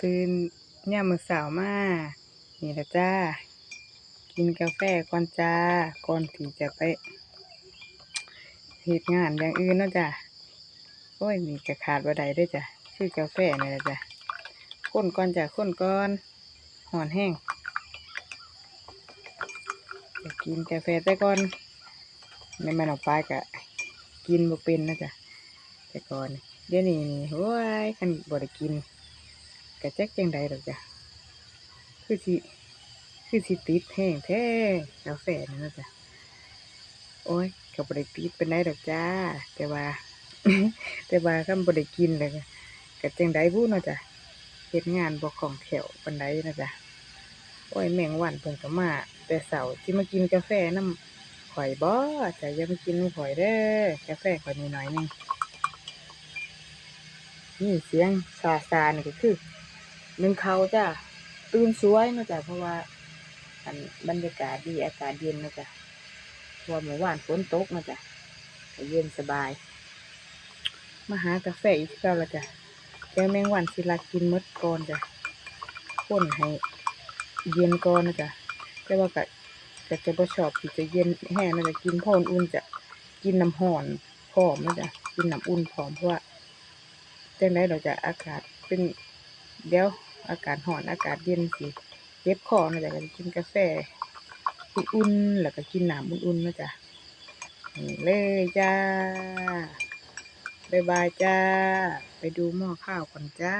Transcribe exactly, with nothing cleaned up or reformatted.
ตื่นยามมื้อเช้ามา นี่ล่ะจ้า กินกาแฟก่อนจ้า ก่อนที่จะไปเฮ็ดงานอย่างอื่นเนาะจ้า โอ้ย นี่ก็ขาดบ่ได้เด้อจ้า คือกาแฟนี่ล่ะจ้า คนก่อนจ้า คนก่อน ร้อนแฮง ก็กินกาแฟแต่ก่อน แม่นๆ น้องปายก็กินบ่เป็นเนาะจ้า แต่ก่อน เดี๋ยวนี้นี่ โอ้ย คันบ่ได้กิน ก็จักจั่งใดดอกจ้า คือสิ คือสิติดแฮงแท้ กาแฟนี่เนาะจ้า โอ้ย ก็บ่ได้ติดปานใดดอกจ้า แต่ว่า แต่ว่าคันบ่ได้กินแล้วก็ ก็จั่งใดบุเนาะจ้า เฮ็ดงานบ่คล่องแคล่วปานใดเนาะจ้า โอ้ย แมงวันเพิ่นก็มาแต่เช้า สิมากินกาแฟนำข้อยบ่จ้า อย่ามากินนำข้อยเด้อ กาแฟข้อยนี่น้อยหนึ่ง นี่เสียงซาๆ นี่ก็คือนึ่งข้าวจ้า ตื่นสวยเนาะจ้า เพราะว่า อัน บรรยากาศดี อากาศเย็นเนาะจ้า เพราะว่าเมื่อวานฝนตกเนาะจ้า ก็เย็นสบาย มาหากาแฟอีกคือเก่าแล้วจ้า เดี๋ยวแมงวันสิลักกินหมดก่อนจ้า คนให้เย็นก่อนเนาะจ้า แต่ว่าก็ ก็จะบ่ชอบที่จะเย็นแฮงเนาะจ้า กินพออุ่นๆ จ้า กินน้ำร้อนพร้อมเนาะจ้า กินน้ำอุ่นพร้อม เพราะว่า จั่งใดดอกจ้า อากาศเป็น เดี๋ยวอากาศร้อน อากาศเย็นสิเจ็บคอเนาะจ้า ก็สิกินกาแฟอุ่นๆ แล้วก็กินน้ำอุ่นๆ เนาะจ้า นี่เลยจ้า บ๊ายบายจ้า ไปดูหม้อข้าวก่อนจ้า